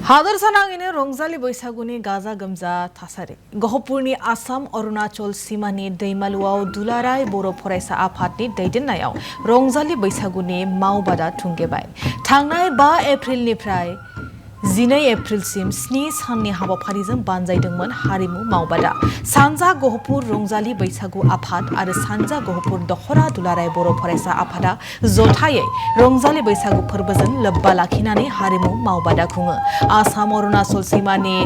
हादोरसानाङैनो रंजालि बैसागुनि गाजा गोमजा थासारि गहपुरनि आसाम अरुणाचल सीमानि दैमालुआव दुलाराय बर' फरायसा आफादनि दैदेननायाव रंजालि बैसागुनि मावबादा थुंगेबाय। थांनाय 5 एप्रिलनिफ्राय 12 एप्रिलसिम 7 साननि हाबाफारिजों बानजायदोंमोन हारिमु मावबादा। सानजा गहपुर रंजालि बैसागु आफाद आरो सानजा गहपुर दखरा दुलाराय बर' फरायसा आफादा जथायै रंजालि बैसागु फोरबोजों लोब्बा लाखिनानै हारिमु मावबादा खुङो। आसाम अरुणाचल सीमानि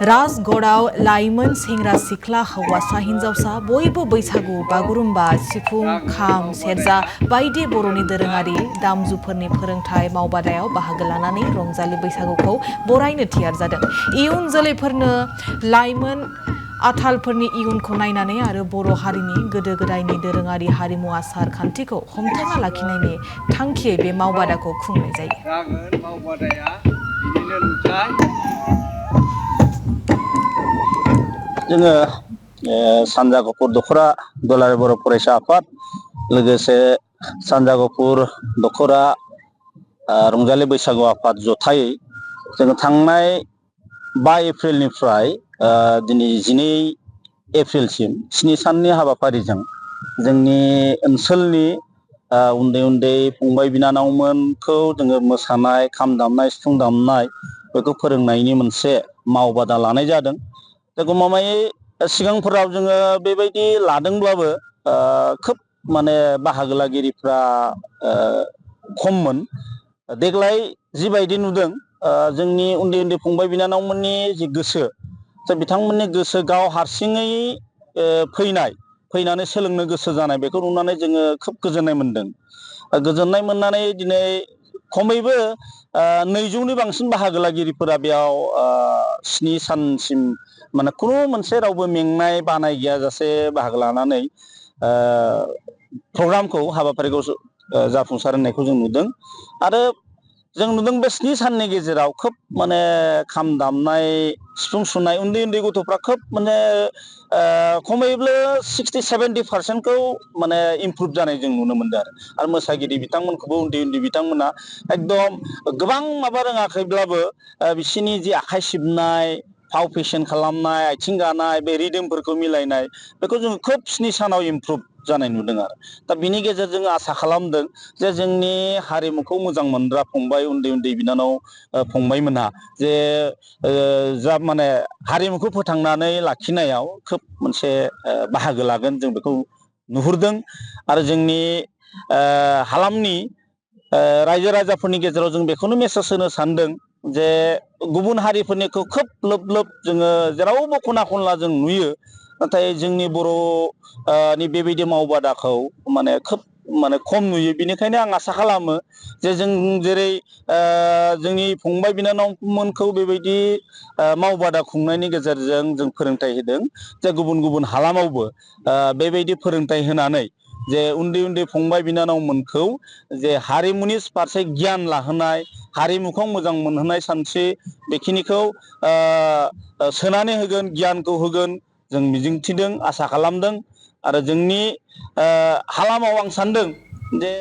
राजगड़आव लाइमोन सेंग्रा सिख्ला हौवासा हिन्जावसा बयबो बैसागु बागुरुम्बा सिफुं खाम सेरजा बायदि बर'नि दोरोङारि दामजुफोरनि फोरोंथाय मावबादायाव बाहागो लानानै रंजालि बैसागुखौ बरायनो थियार जादों। इयुन जोलैफोरनो लाइमोन आथालफोरनि इयुनखौ नायनानै आरो बर' हारिनि गोदो गोदायनि दोरोङारि हारिमु आसार खान्थिखौ हमथाना लाखिनायनि थांखियै बे मावबादाखौ खुंनाय जायो। जोङो सानजा गहपुर दखरा दुलाराय बर' फरायसा आफाद लोगोसे सानजा गहपुर दखरा रंजालि बैसागु आफाद जथायै जोङो थांनाय 5 एप्रिलनिफ्राय दिनै 12 एप्रिलसिम 7 साननि हाबाफारिजों जोंनि ओनसोलनि उन्दै उन्दै फंबाय बिनानावमोनखौ जोङो मोसानाय खाम दामनाय सिफुं दामनाय बेखौ फोरोंनायनि मोनसे मावबादा लानाय जादों। गमामायै सिगांफोराव जोङो बेबायदि लादोंब्लाबो खोब माने बाहागो लागिरिफ्रा खममोन। देग्लाय जिबायदि नुदों जोंनि उन्दै उन्दै फंबाय बिनानावमोननि जि गोसो बिथांमोननि गोसो गाव हारसिङै फैनानै सोलोंनो गोसो जानाय बेखौ नुनानै जोङो खोब गोजोननाय मोनदों। गोजोननाय मोननानै दिनै खमैबो 200नि बांसिन बाहागो लागिरिफोरा बेयाव 7 सानसिम माने खुनु मोनसे रावबो मेंनाय बानाय गैयाजासे बाहागो लानानै प्रग्रामखौ हाबाफारिखौ जाफुंसार होनायखौ जों नुदों। आरो जों नुदों बे 7 साननि गेजेराव खोब माने खाम दामनाय सिफुं सुनाय उन्दै उन्दै गथ'फ्रा खोब माने खमैबो 60-70% माने इमप्रुभ जानाय जों नुनो मोनदों। आरो मोसागिरि बिथांमोनखौबो उन्दै उन्दै बिथांमोना एकदम गोबां माबा रोङाखैब्लाबो बिसोरनि जि आखाइ सिबनाय फाव फेशन खालामनाय आथिं गानाय बे रिदोमफोरखौ मिलायनाय बेखौ जोङो खोब 7 सानाव इमप्रुभ जानाय नुदों। आरो दा बिनि गेजेरजों आसा खालामदों जे जोंनि हारिमुखौ मोजां मोनग्रा फंबाय उन्दै उन्दै बिनानाव फंबायमोनहा जे जा माने हारिमुखौ फोथांनानै लाखिनायाव खोब मोनसे बाहागो लागोन जों बेखौ नुहुरदों। आरो जोंनि हालामनि रायजो राजाफोरनि गेजेराव जों बेखौनो मेसेज होनो सानदों जे गुबुन हारिफोरनिखौ खोब लोब लोब जोङो जेरावबो खना खनला जों नुयो, नाथाय जोंनि बर'नि बेबायदि मावबादाखौ माने खोब माने खम नुयो। बेनिखायनो आं आसा खालामो जे जों जेरै जोंनि फंबाय बिनानावमोनखौ बेबायदि मावबादा खुंनायनि गेजेरजों जों फोरोंथाइ होदों जे गुबुन गुबुन हालामावबो बेबायदि फोरोंथाइ होनानै जे उन्दै उन्दै फंबाय बिनानावमोनखौ जे हारिमुनि फारसे गियान लाहोनाय हारिमुखौ मोजां मोनहोनाय सानस्रि बेखिनिखौ सोनानै होगोन गियानखौ होगोन जों मिजिंथिदों आसा खालामदों। आरो जोंनि हालामाव आं सानदों जे